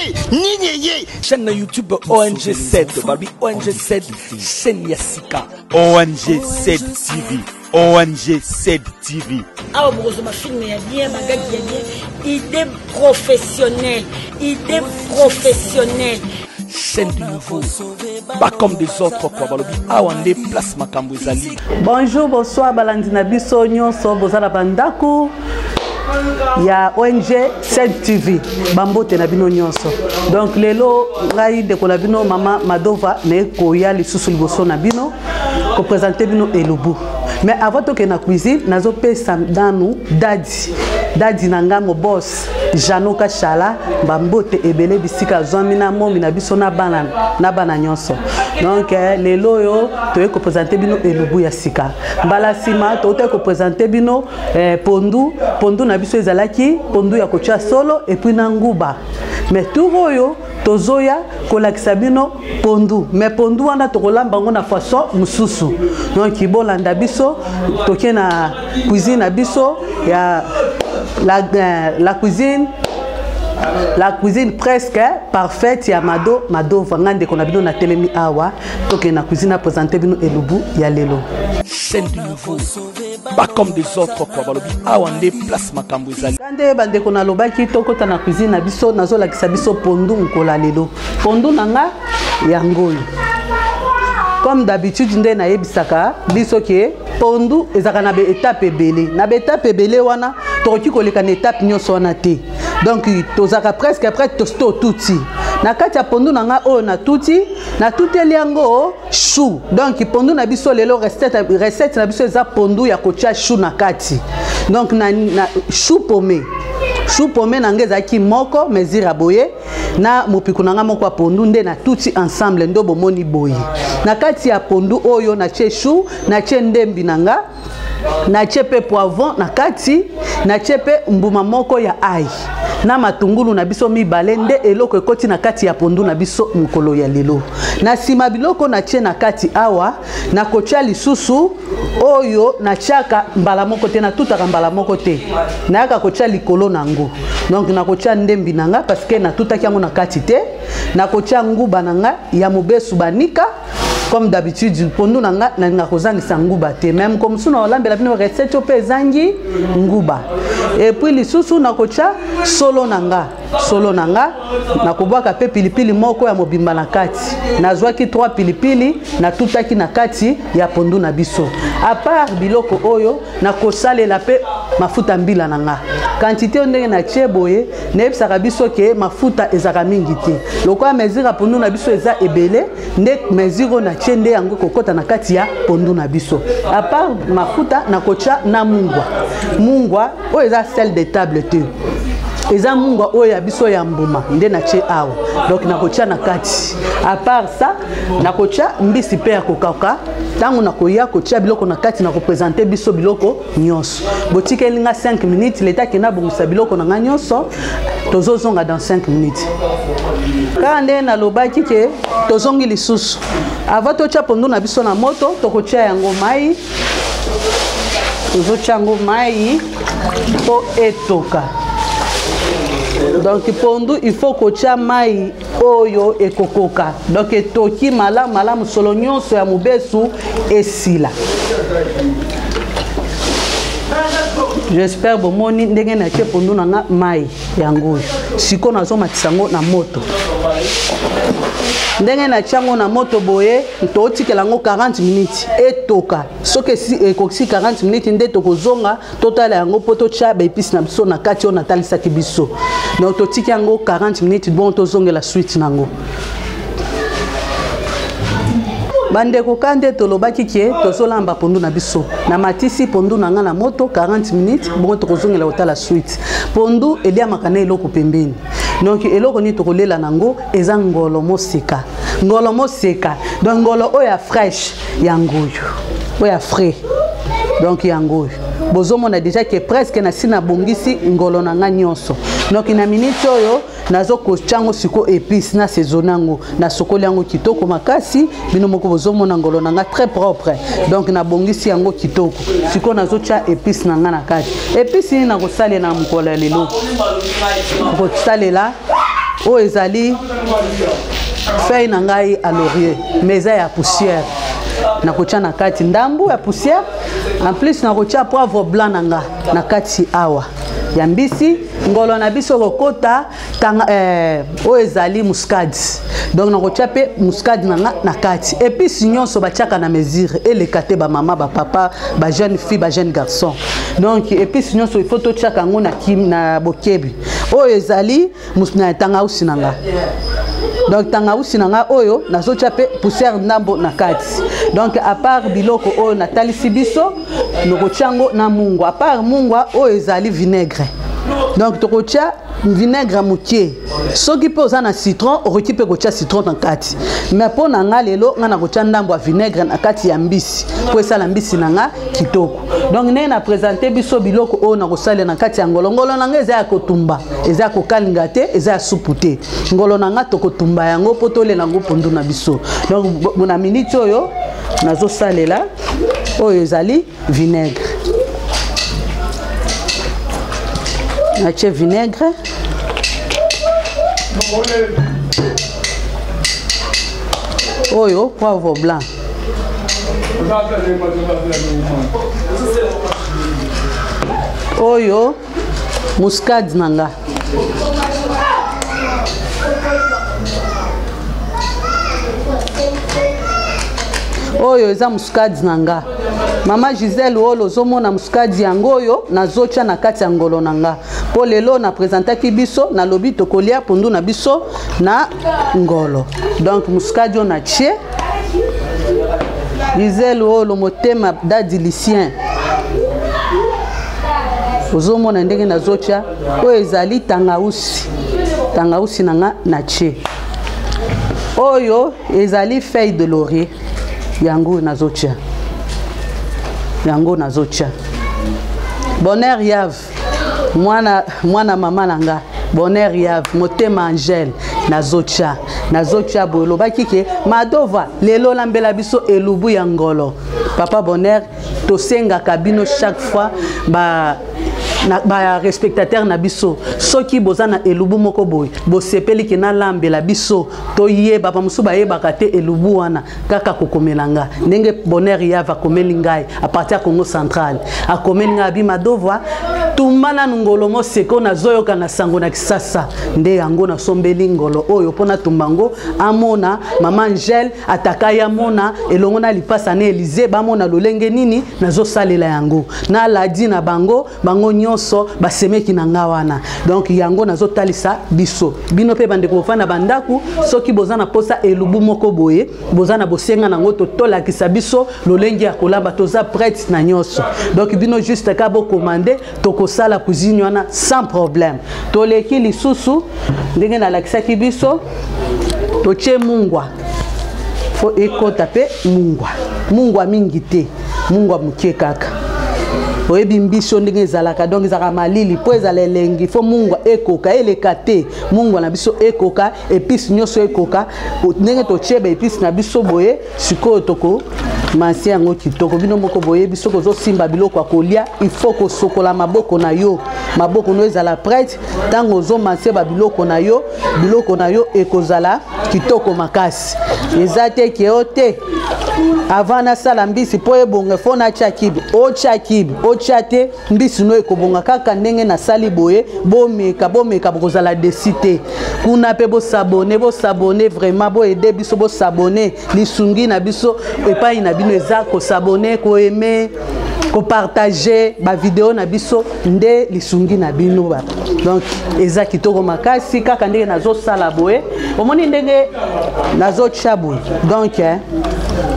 eye nini eye Chaîne na YouTube ONG 7, balobi ONG 7 chaîne ya sika. ONG 7 TV, ONG 7 TV. Awa bokozwa bafilme ya bien, bagagi ya bien, idée professionnelle, idée professionnelle. Chaîne du nouveau, pas comme des autres quoi, balobi awa nde place makambo ezali. Bonjour, bonsoir balandi na biso nyonso boza na bandako ya ONG 7 TV, bambote na bino nyonso. Donc lelo ngai ndeko na bino mama Madova naye koya lisusu liboso na bino kopresente bino elubu. Mais avant tokende na cuisine, nazopesa nanu dadi dadi na ngai mo boss Jano Kashala, bambote ebele bisika azwami na momi na biso na bana na bana nyonso. Donc lelo oyo toye kopresente bino elubu ya sika. Mbala nsima toutaki kopresente bino pondu, pondu na biso ezalaki pondu ya kotia solo et puis na nguba. Mais tour oyo tozoya kolakisa bino pondu, mais pondu wana tokolamba yango na façon mosusu. Donc bolanda biso toke na cuisine na biso ya la cuisine, la cuisine presque parfaite ya Mado Madova. Nga ndeko na bino na telemi awa toke na cuisine na présenter bino elubu ya lelo. Chaîne du nouveau, pas comme des autres quoi, balobi awa nde place makambo ezali. Nde bandeko nalobaki tokota na cuisine na biso, nazolakisa biso pondu mokolo lelo. Pondu na nga yango oyo. Comme d'habitude nde nayebisaka biso ke pondu ezalaka na ba étape ebele. Na ba étape ebele wana tokoki koleka na étape nyonso wana te. Donc tozalaka presque près tosto tuti. Na kati ya pondu na nga oyo na tuti, na tuteli yango chou. Donc pondu na biso lelo recette na biso eza pondu ya kotia chou na kati. Donc na chou pommé. Chou pommé na nga ezalaki moko mesure ya boye na mopiku na nga moko ya pondu nde na tuti ensemble ndo bomoni boye. Na kati ya pondu oyo na tie chou, na tie ndembi na nga, na tie pe poivron na kati, na tie pe mbuma moko ya ail na matungulu na biso mibale nde eloko ekoti na kati ya pondu na biso mokolo ya lelo. Na nsima biloko na tie na kati awa, na kotia lisusu oyo na tiaka mbala moko te, na tutaka mbala moko te, nayaka kotia likolo na ngo. Donc na kotia ndembi na nga parce que natutaki yango na kati te. Na kotia nguba na nga ya mobesu banika comme d'habitude pondu na nga nalinga kozangisa nguba te, même comme suna olambela bino recette oyo pe ezangi nguba. Et puis lisusu na kotia solo na nga, solo na nga nakobwaka pe pilipili moko ya mobimba na kati. Nazwaki 3 pilipili natutaki na kati ya pondu na biso. À part biloko oyo nakosalela pe mafuta mbila na nga. Quantité oyo ndenge natie boye nayebisaka biso ke mafuta ezalaka mingi te. Lokola mesure ya pondu na biso eza ebele nde mesure oyo natie nde yango ekokɔta na kati ya pondu na biso. À part mafuta nakotia na mungwa. Mungwa oyo eza sel de table te, eza mungwa oyo ya biso ya mbuma nde natie awa. Donc nakotia na kati. À part ça nakotia mbisi pe ya kokauka. Ntango nakoya kotia biloko na kati, nakopresente biso biloko nyonso. Botikeli nga 5 minutes, leta ke nabongisa biloko na nga nyonso, tozozonga dans 5 minutes. Kaka nde nalobaki ke tozongi lisusu. Avant totia pondu na biso na moto, tokotia yango mai. Tozotia yango mai po etoka. Donc pondu il faut kotia mai oyo ekokoka. Donc etoki malamu malamu, solo nyonso ya mobesu esila. J'espère bomoni ndenge natie pondu na nga mai yango oyo. Sikoyo nazomatisa yango na moto. Ndenge natie yango na moto boye, totikela yango 40 minutes etoka. Soki ekokisi 40 minutes nde tokozonga totala yango po totia ba épices na biso na kati oyo natalisaki biso. Donc totiki yango 40 minutes, bon tozongela suite nango. Bandeko ka nde tolobaki ke tozolamba pondu na biso. Na matisi pondu na nga na moto 40 minutes, bongo tokozongela kotala suite. Pondu eliamaka na eloko pembeni. Donc eloko nini tokolela nango eza ngolo moseka. Ngolo moseka. Donc ngolo oyo ya fraîche ya ngoyo, oyo ya frais. Donc ya ngoyo. Bozomona déjà que presque na si nabongisi ngolo na nga nyonso. Donc na minute oyo nazo kotia yango siko épice na saisonner yango, na sokoli yango kitoko makasi. Bino moko bozomona ngolo na nga très propre. Donc nabongisi yango kitoko. Siko nazotia épice na nga na kati. Épice nini nakosalela na mokolo ya lelo? Nakosalela Oyo ezali feuille na ngai à laurier, mais eza ya poussière. Nakotia na kati ndambu ya poussière, en plus nakotia poivre blanc na nga na kati awa ya mbisi. Ngolo na biso kokota tanga, oyo ezali muscade, donc nakotia mpe muscade na nga na kati. Épice nyonso batiaka na mesure, eleka te bamama, bapapa, bajeune fille, bajeune garçon. Donc épice nyonso il faut totiaka yango na, na bokebi. Oyo ezali na tangausi na nga, donc tangausi na nga oyo nazotia mpe poussière ndambo na kati. Donc à part biloko oyo natalisi biso, nokotia yango na mungwa. À part mungwa, oyo ezali vinaigre, donc tokotia vinaigre mokie. Soki mpe oza na citron, okoki mpe kotia citron na kati, mais mpo na nga lelo, nga nakotia ndambo ya vinaigre na kati ya mbisi mpo esala mbisi na nga kitoko. Donc ndenge na présente biso biloko oyo nakosalela na kati ya ngolo, ngolo na nga eza ya kotumba, eza ya kokalinga te, eza ya supu te. Ngolo na nga tokotumba yango mpo tolela yango pondu na biso. Donc na miniti oyo nazosalela, oyo ezali vinaigre, natie vinaigre. Oyo poivre blanc, oyo muscade na nga. Oyo eza muscade na nga, mama Gisele oyo ozomona muscade yango oyo nazotya na kati ya ngolo na nga, mpo lelo na présentaki biso, nalobi tokolia pondu na biso na ngolo. Donc muscade oyo natie. Gisele oyo motema dadi Lucien, ozomona ndenge nazotya. Oyo ezali tangausi, tangausi na nga natie. Oyo ezali feuille de laurier, yango nazotya, yango nazotya. Bonheur Yave, mwana, mwana mama na nga Bonheur Yave, motema Angele, nazotya, nazotya boye. Olobaki ke Madova lelo lambela biso elubu ya ngolo. Papa Bonheur, tosengaka bino chaque fois ba barespectateur na biso, soki boza na elubu moko boye bosepeli ke nalambela biso, toyeba. Bamosusu bayebaka te elubu wana, kaka kokomela nga ndenge Bonheur Yave akomeli ngai à partir ya Congo Central. Akomeli ngai abi: "Madova, tumba nanu ngolo moseko, nazoyoka na sango na Kisasa." Nde yango nasombeli ngolo oyo mpo natumba ngo, amona mama Angele ataka ye, amona elongo na lipasa na Elize, bamona lolenge nini nazosalela yango. Naladi na bango, bango nyonso basemeki na nga wana. Donc yango nazotalisa biso, bino mpe bandeko bofanda bandako, soki boza na posa elubu moko boye, boza na bosenga nango, totolakisa biso lolenge ya kolamba, toza prête na nyonso. Donc bino juste ka bocommander, tokosala cuisine wana sans problème. Toleki lisusu, ndenge nalakisaki biso, totie mungwa, fo ekota mpe mungwa. Mungwa mingi te, mungwa moke kaka. Oyebi mbisi ndenge ezalaka, donc ezalaka malili. Mpo ezala elengi, fo mungwa ekoka, eleka te. Mungwa na biso ekoka, épice nyonso ekoka. Ndenge totie baépice na biso boye, sikoyo toko mansi yango kitoko. Bino moko boyebi, soki ozosimba biloko ya kolia, il faut kosokola maboko na yo, maboko no ezala prête. Ntango ozomansie babiloko na yo, biloko na yo ekozala kitoko makasi. Eza te ke o te, avant nasala mbisi mpo ebonga, fo natya kibe. Otya kibe, otya te, mbisi no ekobonga kaka ndenge nasali boye. Bomeka, bomeka, bokozala déçus te. Kuna mpe bos'abonner, bos'abonner vraiment, boaider biso, bos'abonner. Lisungi na biso epai na bino eza kos'abonner, koaimer, kopartager bavideo na biso, nde lisungi na bino ba. Donc eza kitoko makasi kaka ndenge nazosala boye. Omoni ndenge nazotya boye. Donc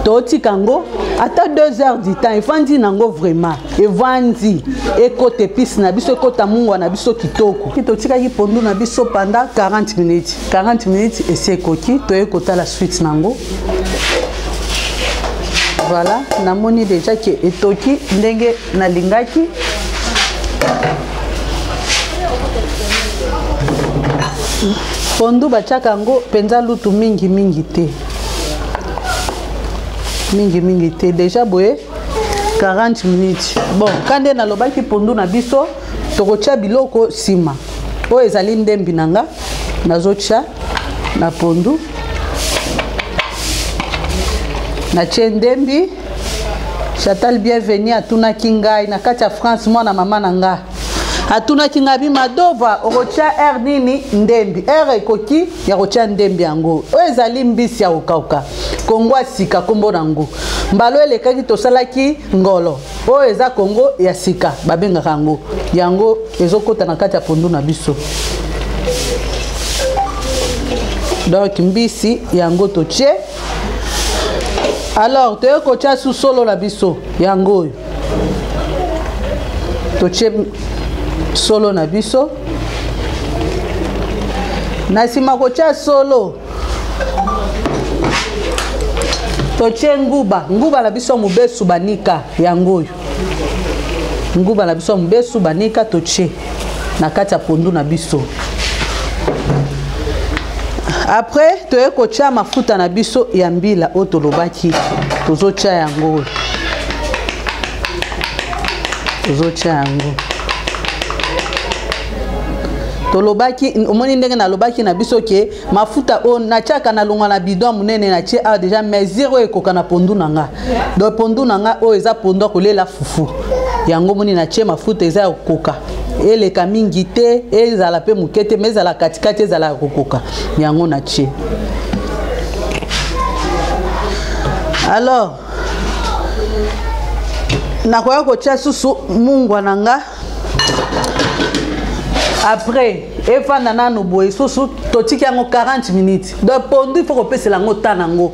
totika yango ata 2 heures du temps, evandi nango vraiment, evandi, ekota épice na biso, ekota mungwa na biso kitoko. Totikaki pondu na biso pendant 40 minutes. 40 minutes esi ekoki, toye kotala suite nango. Voilà, namoni déjà ke etoki ndenge nalingaki. Pondu batiaka yango mpenza lutu mingi mingi te, mingi mingi te. Déjà boye 40 minutes. Bon, ka nde nalobaki, pondu na biso tokotia biloko nsima. Oyo ezali ndembi na nga. Nazotya na pondu, natie ndembi. Chantal Bienvenue atunaki ngai na kati ya France, mwana mama na nga atunaki ngai bi Madova, okotya r nini ndembi? R ekoki ya kotya ndembi yango. Oyo ezali mbisi ya kokauka, Kongo ya sika nkombo na yango. Mbalo elekaki tosalaki ngolo, oyo eza Kongo ya sika babengaka yango. Yango ezokota na kati ya pondu na biso. Donc mbisi yango totie. Alors toye kotya su solo na biso, yango oyo totie solo na biso. Na nsima kotya solo, totie nguba, nguba na biso mobesu banika, yango oyo nguba na biso mobesu banika totie na kati ya pondu na biso. Après toye kotia mafuta na biso ya mbila oyo tolobaki, tozotia yango oyo, tozotia yango. Tolobaki, omoni ndenge nalobaki na biso ke mafuta oyo natiaka na longwa na bidon monene natie awa déjà mesure oyo ekoka na pondu na nga. Donc pondu na nga oyo eza pondu ya kolela fufu, yango moni natie mafuta eza ya kokoka, eleka mingi te, ezala pe moke te, mais ezala katikati, ezala ya kokoka, yango natie. Alors nakoya kotia susu mungwa na nga. Après efanda nanu boye susu, totiki yango 40 minutes. Donc pondu il faut kopesela yango temps nango.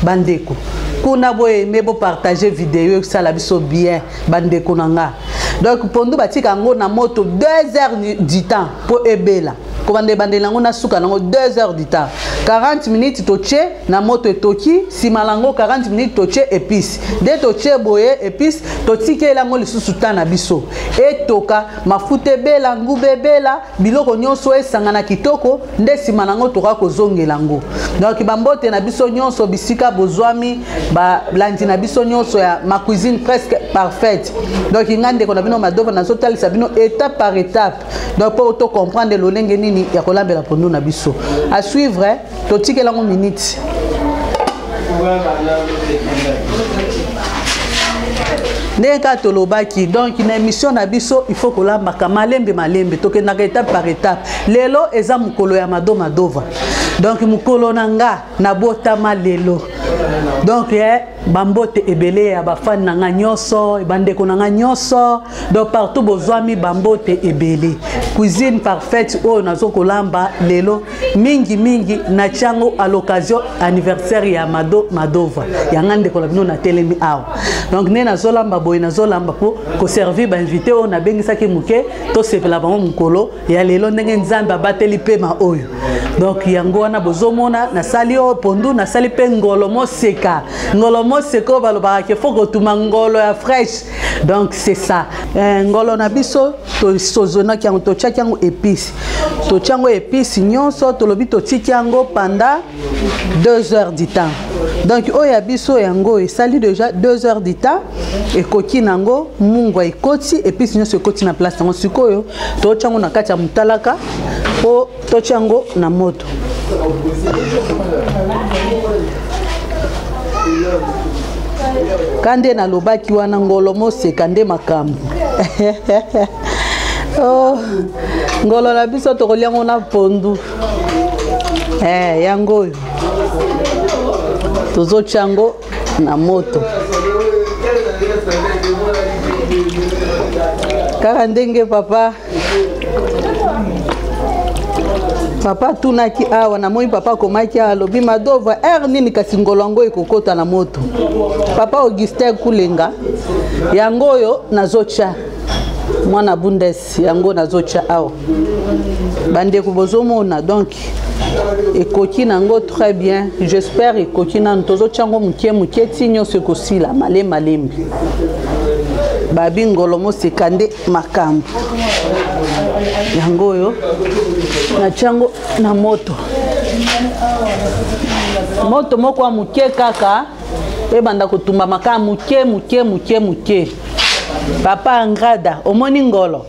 Bandeko kuna boye aime, bo partager vidéo esala biso bien bandeko na nga. Donc pondu batika yango na moto 2 heures du temps po ebela, kobanda ebandeli yango na suka nango 2 heures du temps. 40 minutes totie na moto etoki, nsima nango 40 minutes totie épice. Nde totie boye épice, totikeli yango lisusu temps na biso etoka, mafuta ebela, nguba ebela, biloko nyonso esangana kitoko, nde nsima nango toka kozongela yango. Donc bambote na biso nyonso bisika bozwami, balandi na biso nyonso ya ma cuisine presque parfaite. Donc nga ndeko na bino Madova nazotalisa bino étape par étape, donc po to comprendre lolenge nini ya kolambela pondu na biso. À suivre, totikela yango minute. Ndenge kaka tolobaki, donc na émission na biso il faut kolambaka malembe malembe, tokendaka étape par étape. Lelo eza mokolo ya Mado Madova, donc mokolo na nga nabotama lelo. Donc bambote ebele ya bafani na nga nyonso, bandeko na nga nyonso, donc partout bozwami, bambote ebele. Cuisine parfaite oyo nazo kolamba lelo mingi mingi natia yango à l'occasion anniversaire ya Mado Madova, yanga ndeko na bino natelemi awa. Donc nde nazolamba boye, nazolamba po koservir bainvité oyo nabengisaki moke, tosepela bango mokolo ya lelo ndenge Nzambe abateli pema oyo. Donc yango wana bozomona nasali oyo pondu, nasali mpe ngolo moseka, ngolo moseka oyo balobaka ke fo kotuma ngolo ya fraîche. Donc c'est ça. Ngolo na biso tozonaki yango, totiaki yango épice, totia yango épice nyonso, tolobi totiki yango pendant 2 heures du temps. Donc oyo ya biso yango esali déjà 2 heures du temps, ekoki nango, mungwa ekoti, épice nyonso ekoti na place yango. Sikoyo totia yango na kati ya motalaka po totia yango na moto. Ka nde nalobaki wana ngolo moseka nde makambo. Oh, ngolo na biso tokolia yango na pondu. Yango oyo tozotia yango na moto kaka ndenge papa papa atunaki awa. Namoni papa akomaki awa, alobi Madova heure nini kasi ngolo yango ekokota na moto? Papa Augustin Kulenga, yango oyo nazotia mwana bundes, yango nazotia awa bandeko bozomona. Donc ekoki nango très bien, j'espère ekoki nanu. Tozotia yango moke moke ti nyonso ekosila malembe malembe. Babi ngolo moseka nde makambo. Yango oyo natia yango na moto, moto moko ya moke kaka, ebanda kotumba makala moke moke moke moke. Papa Angrada, omoni ngolo.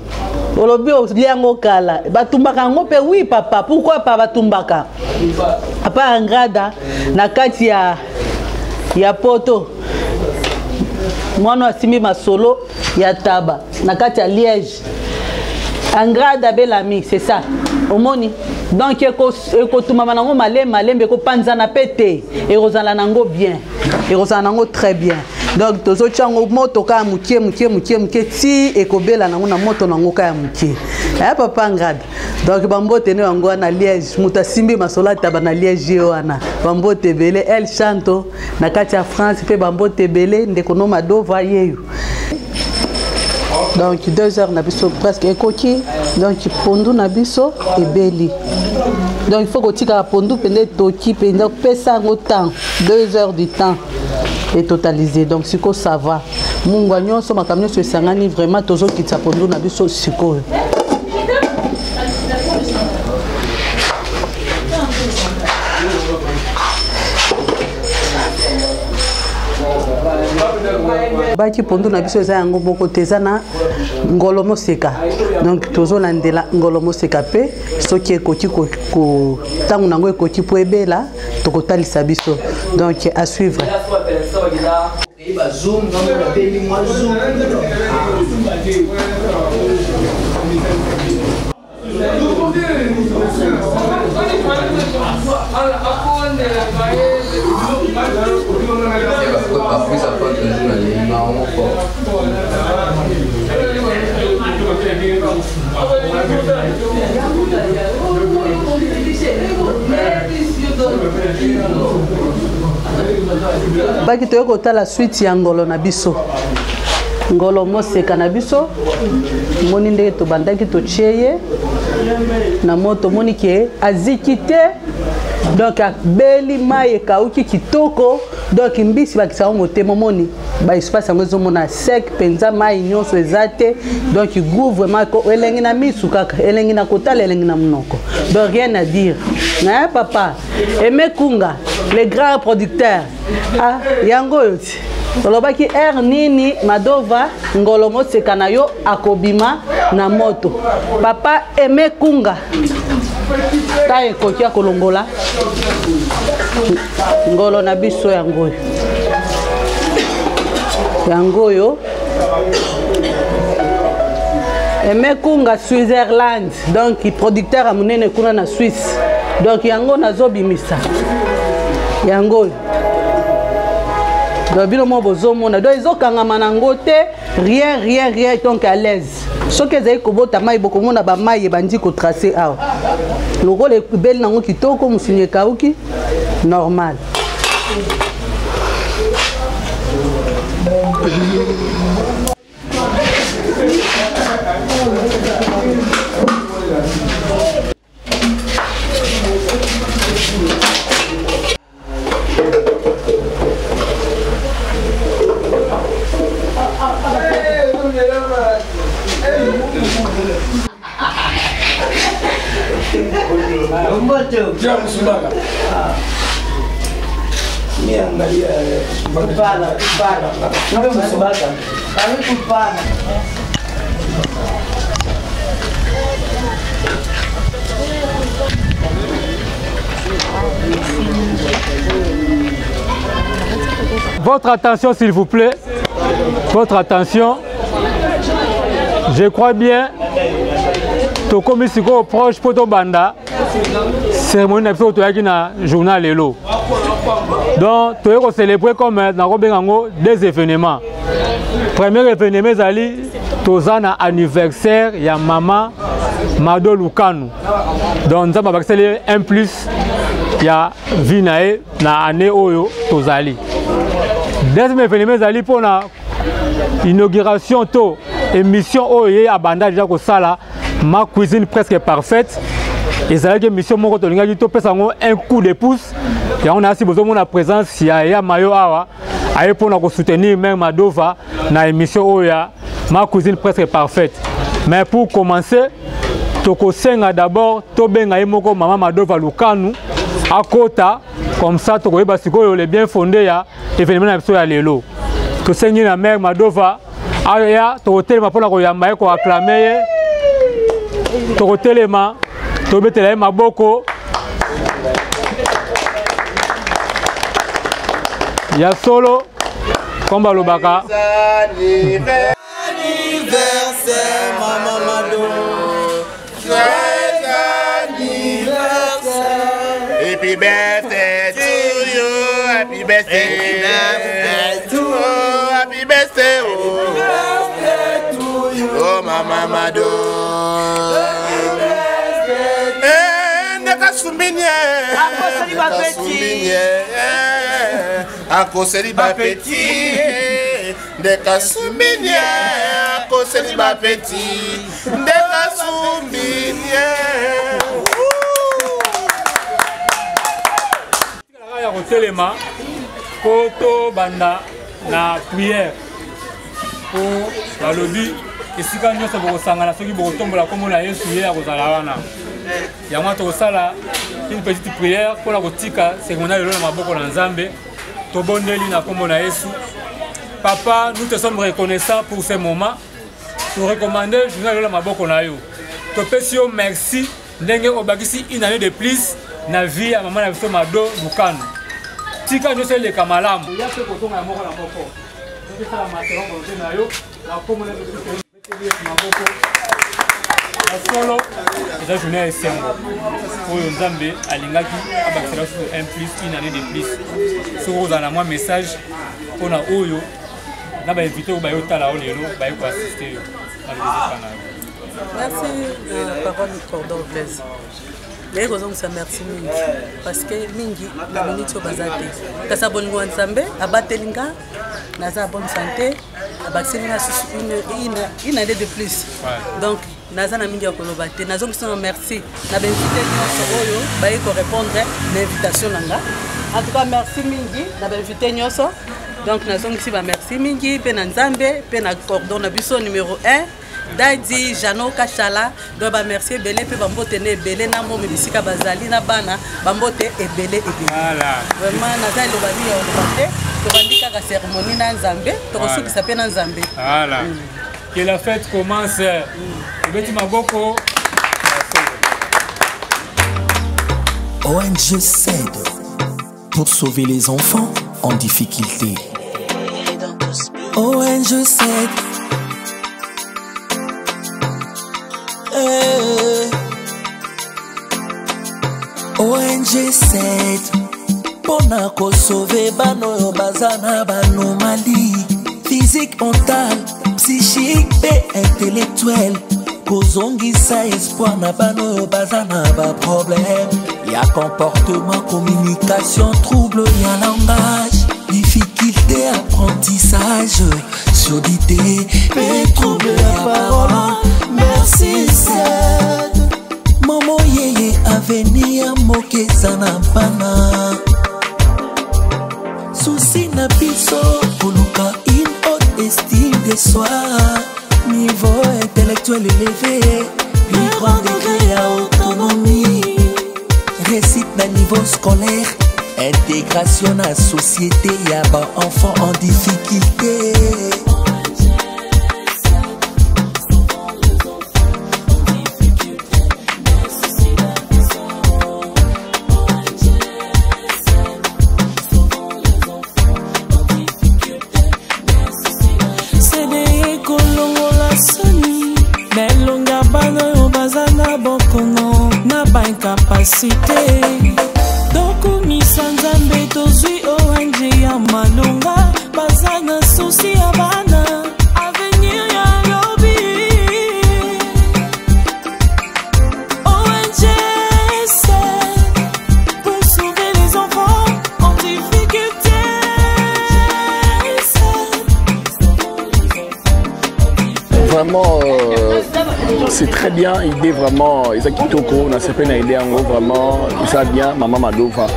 Olobi olia yango kala. Batumbaka yango mpe oui papa, pourquoi pas batumbaka? Papa Angrada na kati ya ya poto. Mwana asimbi masolo ya taba na kati ya Liège. Angrada Bellamy, c'est ça. Omoni. Donc ekotumama nango malembe malembe, ekopanzana pe te, ekozala nango bien, ekozala nango très bien. Donc tozotia yango moto kaka mokie mokie mokie mokie ti ekobela nango na moto nango kaka mokie. Eh papa Angrada. Donc bambote ne yango wana Liège, moto asimbi masolo ataba na Liège ye wana. Bambote ebele El Chanto na kati ya France pe bambote ebele ndeko no Madova yeyo. Donc 2 heures na biso presque ekoki. Donc pondu na biso ebeli. Donc il faut kotika pondu pende toki pende pesa yango temps 2 heures du temps et totalisé. Donc siko ça va. Mungwa nyonso makambo nyonso esangani vraiment tozokitisa pondu na biso sikoyo. Baki pondu na biso eza yango moko te, eza na ngolo moseka. Donc tozolandela ngolo moseka pe soki ekoki ntango nango ekoki po ebela tokotalisa biso. Donc à suivre. Baki toye kotala suite ya ngolo na biso. Ngolo moseka na biso. Moni ndenge tobandaki totie ye na moto, moni ke aziki te. Donc abeli mai ekauki kitoko. Donc mbisi bakisa yango motema, moni ba espace yango ezomona sec mpenza, mai nyonso eza te. Donc goût vraiment elengi na misu kaka, elengi na kotala, elengi na monoko. Donc rien à dire. Hein papa Aimé Kunga, le grand producteur. Ah yango oyo ti. Olobaki air nini Madova ngolo moseka na yo akobima na moto. Papa Aimé Kunga. Ta ekoki ya kolongola ngolo na biso yango oyo. Yango oyo. Aimé Kunga Switzerland, donc producteur ya monene kuna na Suisse. Donc yango nazobimisa yango oyo. Donc bino mo bozomona, donc ezokangama nango te, rien rien rien, donc à l'aise. Soki ezali kobota mai, bokomona ba mai ebandi kotracer awa. Lokola ebeli nango kitoko, mosuni ekauki normal. Votre attention, s'il vous plaît. Votre attention. Je crois bien. Tokomi sikoyo proche po tobanda cérémonie na biso toyaki na journal lelo. Donc toyei kocélébrer comme nakobenga yango deux événements. Premier événement ezali toza na anniversaire ya mama Mado Lukanu. Donc nzambe abakiseli un plus ya vie na ye na année oyo tozali. Deuxième événement ezali mpona inauguration to émission oyo ye abanda déjà kosala ma cuisine presque parfaite. Ezalaki émission moko tolingaki topesa yango un coup de pouce. Yango na si bozomona présence ya ya mayo awa aye mpona kosoutenir mère Madova na émission oyo ya ma cuisine presque parfaite. Mais pour commencer, tokosenga d'abord tobenga ye moko mama Madova Lukanu akota, comme ça tokoyeba sikoyo le bien fondé ya événement na biso ya lelo. Tosengi na mère Madova aya, tokotelema mpona koyamba ye, koacclamer ye. Tokotelema, tobetela ye maboko. Ya solo, comme balobaka. Anniversaire, maman Mado. Joyeux anniversaire. Happy birthday to you. Happy birthday. Happy to you. Happy birthday. Happy to you. Oh, mama Mado. Eh, ndakasumbinie. Akoseli bapeti. Akoseli bapeti. Ndekasumbinie. Akoseli bapeti. Ndekasumbinie. Ya kotelema mpo tobanda na prière, mpo balobi esika nyonso bokosangana soki bokotombola nkombo na Yesu, ye akozala wana. Yango tokosala une petite prière mpona kotika cérémonie lelo na maboko na Nzambe. Tobondeli na nkombo na Yesu. Papa, nous te sommes reconnaissants pour ce moment. Torecommande journal lelo na maboko na yo. Topesi yo merci ndenge obakisi une année de plus na vie ya mama na biso Mado Lukano. Tika nyonso eleka malamu. Ya mpe kozonga ya moko na moko, tokesala maselo volonté na yo na kombo na Yesu. Maboko ya solo. Eza journée ya esengo oyo Nzambe alingaki abakisela biso un plus, une année de plus. Soki ozala na mwa message mpona oyo na bainvité oyo bayotala oyo lelo baye koassiste yo, balobezeka na yo. Merci na parole, cordon Blaise. Naye kozongisa merci mingi parce que mingi na miniti oyo baza te, kasi bolingo ya Nzambe abateli nga, naza bonne santé, abakiseli nga susu une année de plus. Donc naza na mingi ya koloba te. Nazongisa na merci na bainvité nyonso oyo baye korépondre na invitation na nga. En tout cas, merci mingi na bainvité nyonso. Donc nazongisi bamerci mingi mpe na Nzambe mpe na cordon na biso numéro 1, Dadi Jano Kashala. Donc bamerci ebele mpe bambote na ebele na momi bisika bazali na bana, bambote ebele ebele. Vraiment, naza eloba mingi ya koloba te. Tobandi kaka cérémonie na Nzambe, tokosukisa mpe na Nzambe. Voilà. Que la fête commence. Obeti maboko. ONG CED pour sauver les enfants en difficulté. ONG CED. Eh. ONG CED mpona kosauve bana oyo baza na banomalie physique, mentale, psychique mpe intellectuelle, kozongisa espoir na bana oyo baza na baproblème ya comportement, communication, trouble ya langage, difficulté apprentissage, surdité mpe trouble ya parole. Merci CED. Momo yeye, avenir ya mboka eza na bana. Souci na biso koluka une haute estime de soi, niveau intellectuel élevé, plus grand degré ya autonomie, réussite na niveau scolaire, intégration na société ya baenfant en difficulté. Cde kolongola soni na elongi ya bana oyo baza na bokono na baincapacité. Tokumisa Nzambe, tozwi ONG ya malonga, baza na souci ya bana, avenir ya lobi. ONG c'est pour sauver les enfants en difficulté. Vraiment, c'est très bien, idée vraiment eza kitoko. Nasepeli na idée yango, vraiment eza bien. Mama Madova,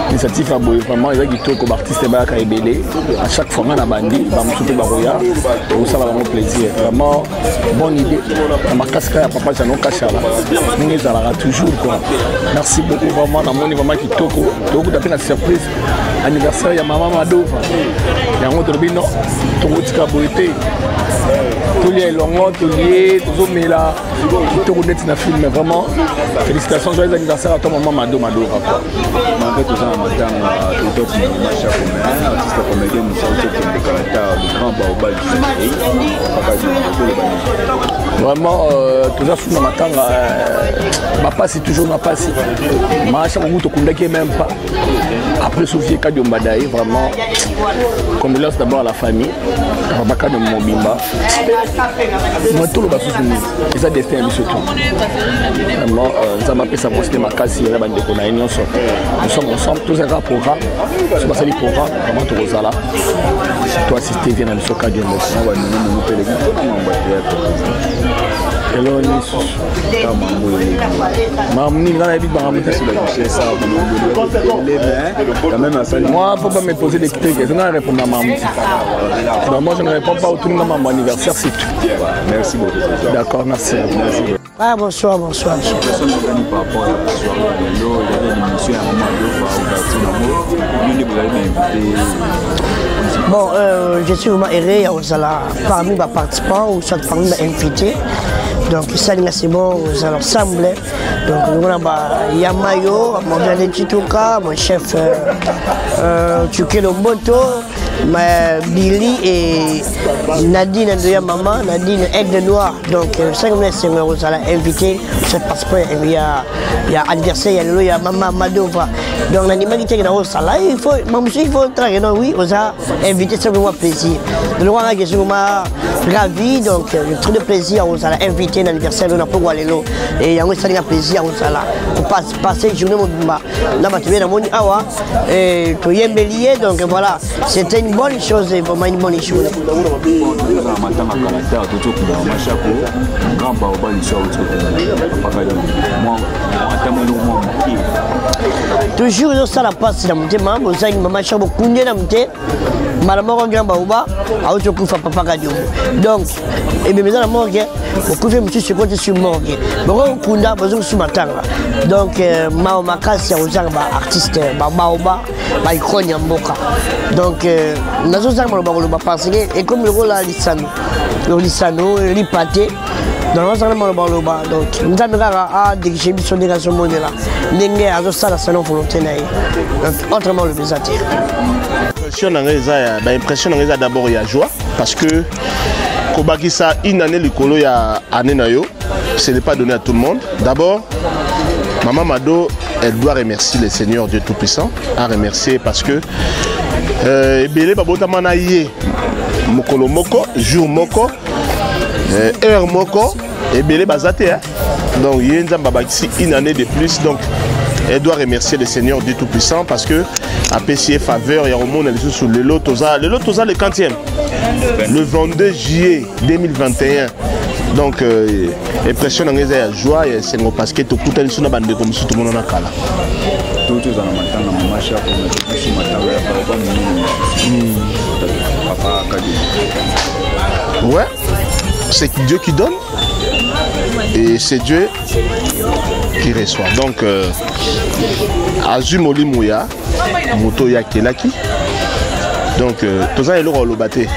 initiative ya boye vraiment eza kitoko. Baartiste bayaka ebele à chaque fois. Nga na bandi bamosusu mpe bakoya, ekosala bango plaisir. Vraiment bonne idée na makasi kaka ya papa Jano Kashala, ndenge ezalaka toujours quoi. Merci beaucoup, vraiment namoni vraiment kitoko. Tokokuta mpe na surprise anniversaire ya mama Madova yango. Tolobi non, tokotika boye te. Tolia elongo, tolie, tozomela. Kitoko neti na film, vraiment. Félicitations, joyeux anniversaire à toi, maman Mado Madora. Quoi. Malgré tout ça, matanga, tout autre, Macha Comédien, artiste comédien, Moussa Caractère, le grand baobab du Vraiment, euh, toza fou na matanga, euh, bapasi toujours na pasi. Macha Mobutu tokundaki même pas. Après Sophie Kadiomba Daye, vraiment, condoléances d'abord à la famille, à Papa Kadiomba Mobimba. Moi, tout le basusu nini, eza destin ya biso tout. Vraiment, euh, Nzambe apesa mwasi nde makasi na bandeko na ye nyonso. Nous sommes ensemble, tozalaka programme, so basali programme, vraiment tokozala. To assister vie na biso Kadiomba. Eloko nini lisusu? Makambo nini ngai nayebi makambo te. Moi, faut pas me poser des questions. Je répondre à maman. Donc moi, je ne réponds pas autour de mon anniversaire, c'est tout. Merci beaucoup. D'accord, merci. merci. Ah, bonsoir, bonsoir. bonsoir. Par rapport à la soirée, il y avait l'émission à maman vous avez invité. Bon, euh, je suis vraiment heureux, parmi les participants ou soit parmi les invités. Donc, ça, c'est bon, nous allons ensemble. Donc, nous avons Yamayo, mon dernier Chituka, mon chef euh, euh, Chukelo Mboto, ma Billy et Nadine Ndoya Maman, Nadine Aigle Noir. Donc, ça, c'est nous allons invité, ce passeport, il y a, il y a anniversaire, il y a, il y a Maman Madova. Donc, l'animalité qui est dans là, il faut, il faut travailler, non, oui, on a invité, c'est vraiment plaisir. Donc, je suis vraiment ravi, donc, trop de plaisir, on a invité l'anniversaire, on a pour aller là. Et il y a un plaisir, on a là. Pour passer une journée, na bato be namoni awa toyembeli ye donc voilà c'était une bonne chose vraiment une bonne chose matanga caractère tozokunda mashako grand baoba liso toujours ezosala mpasi na motema bozangi mama shako bokundi ye na mote mbala moko grand baoba auti okufa papa kadiombo donc ebembe eza na morgue okufi mosusu ekoti sur morgue bokokunda bozokosu matanga donc euh, mawa makasi ya kozanga baartiste babaoba baicone ya mboka donc euh, nazozanga maloba koloba parce que ekomi lokola lisano lisano lipa te donc nazozanga maloba koloba donc nzambe kaka adirige biso ndenge azomonela ndenge azosala selon volonté na ye donc autrement oloba eza te impression na ngai eza ya baimpression na ngai eza d'abord ya joie parce que kobakisa une année likolo ya année na yo ce n'est pas donné à tout le monde d'abord maman mado elle doit remercier le seigneur dieu tout puissant à remercier parce que euh, ebele babotama na ye mokolo moko jour moko euh, heure moko ebele baza te hein? donc ye nzambe abakisi une année de plus donc elle doit remercier le seigneur dieu tout puissant parce que apesi ye faveur ya komona lisusu lelo toza lelo toza le 40e le 22 juillet 2021 donc euh, impression na ngai eza ya joie ya esengo parce que tokutani so na bandeko mosusu tomonana kala tozala matanga mama shako na biso matanga ya papa monene papa kadi ouais c'est Dieu qui donne et c'est Dieu qui reçoit donc euh, azwi molimo ya moto oyo akelaki donc euh, toza eloko oloba te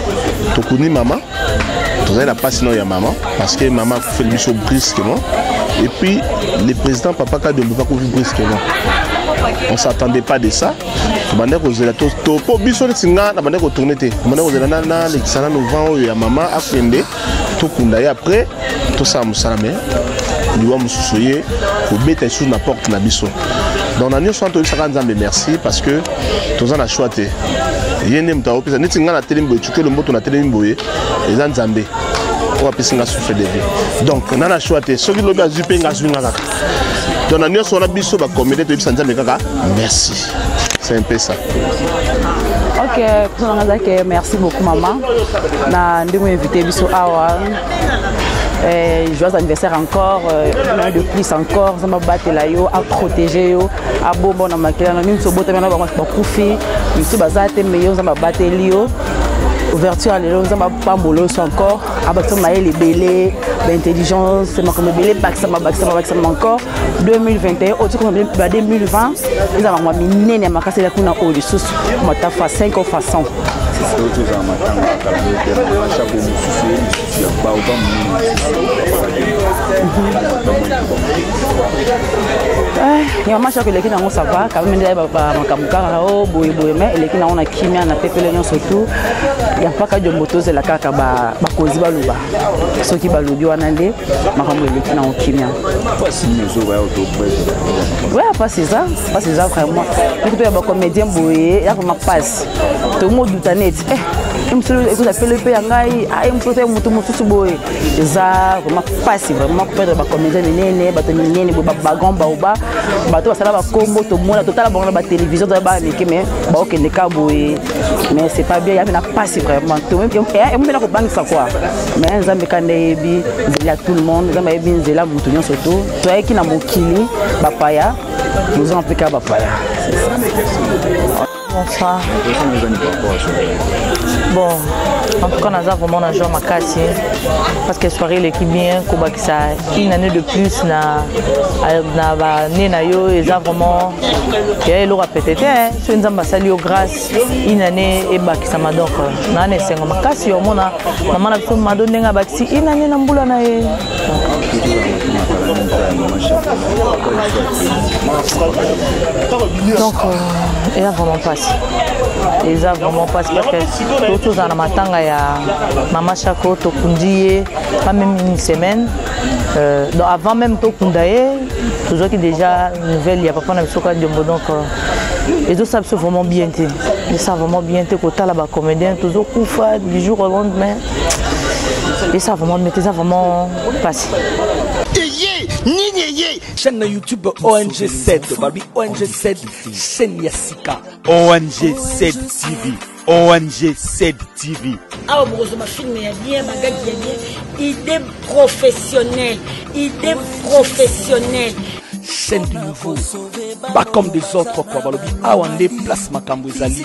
tokundi mama tozali na mpasi nao ya mama parce que mama akufeli biso brusquement et puis le président papa kadiombo akufi brusquement on s'attendait pas de ça tobandaki kozela po biso neti nga nabandaki kotourne te tobandaki kozela nalekisa nano vent oyo ya mama akende tokunda ye après tosala mosala me liwa mosusu ye kobeta lisusu na porte na biso donc na nyonso wana toyebisaka nzambe merci parce que toza na choix te ye nde moto akopesa neti ngai natelemi boye cukelo mboto natelemi boye eza nzambe oyo apesi nga souffle de vie donc na na choix te soki lobi azwi mpe nga azwi nga kaka donc na nyonso wana biso bacomédien toyebisa nzambe kaka merci c'est un peu ça ok mposa nanga ezake merci beaucoup mama na ndenge oinvite biso awa eh, joyeux anniversaire encore euh, une année de plus encore nzambe abatela yo aprotege yo abomba na makila na nini sobotami na bango bakufi misusu baza te me yo nzambe abateli yo Ouverture ya lelo, Nzambe apambola oso encore, abakisa mayele ebele, baintelligence, makambo ebele bakisama bakisama bakisama encore 2021 oyo tikoma ba 2020 eza makambo ya minene ya makasi ela kuna oyo lisusu mata fa 5 fa 100. Tozala matanga ya kala mashako mosusu ye lisusu ya baoba monene. Ya mama Shako eleki nango, ça va quand même, nde makambo kaka o boye boye, mais eleki nango na kimia na pepele nyonso tu ya mpaka Diombo. Tozela kaka bakonzi baloba, soki balobi wana nde makambo eleki nango kimia. Mpasi nini ezoba ya toprese? Ouais, mpasi eza, mpasi eza vraiment. Moko to ya bacomédien boye ya vraiment mpasi, tomoduta neti mosusu ekozala pele mpe ya ngai, mosusu ya motu mosusu boye. Eza vraiment mpasi, vraiment koperdre bacomédien minene, bato minene boye, bagrand baoba, bato basala bakombo, tomona totala bango na batélévision, toya bana mike, mais baokende ka boye, mais c'est pas bien. Ya mena mpasi vraiment, emo mpena kobangisa quoi, mais Nzambe ka nde yebi nzela ya tout le monde, Nzambe ayebi nzela motu nyonso. To toyaki na mokili bapaya, tozonga mpe kaka bapaya, c'est ça. Bonsoir. Bon, en tout cas, naza vraiment na joie makasi parce que soirée eleki bien, kobakisa une année de plus na bane na yo eza vraiment ya eloko ya pete te. Soki Nzambe asali yo grâce, une année ebakisama, donc naa na esengo makasi omona mama na biso Mado ndenge abakisi une année na mbula na ye. Donc eza vraiment mpasi, eza vraiment mpasi parce que tozala na matanga ya mama Chako, tokundi ye pas même une semaine, donc avant même tokunda ye, tozwaki déjà nouvelle ya papa na biso ka Diombo. Donc ezosala biso vraiment bien te, esala vraiment bien te kotala bacomédien tozokufa du jour au lendemain, esa vraiment bien te, eza vraiment mpasi. Eye nini eye? Chaîne na YouTube ONG 7, balobi ONG 7, chaîne ya sika. ONG 7 TV, ONG 7 TV. Awa bokozwa bafilm ya bien, bagagi ya bien, idée professionnelle, idée professionnelle. Chaîne du nouveau, pas comme des autres quoi. Balobi awa nde place makambo ezali.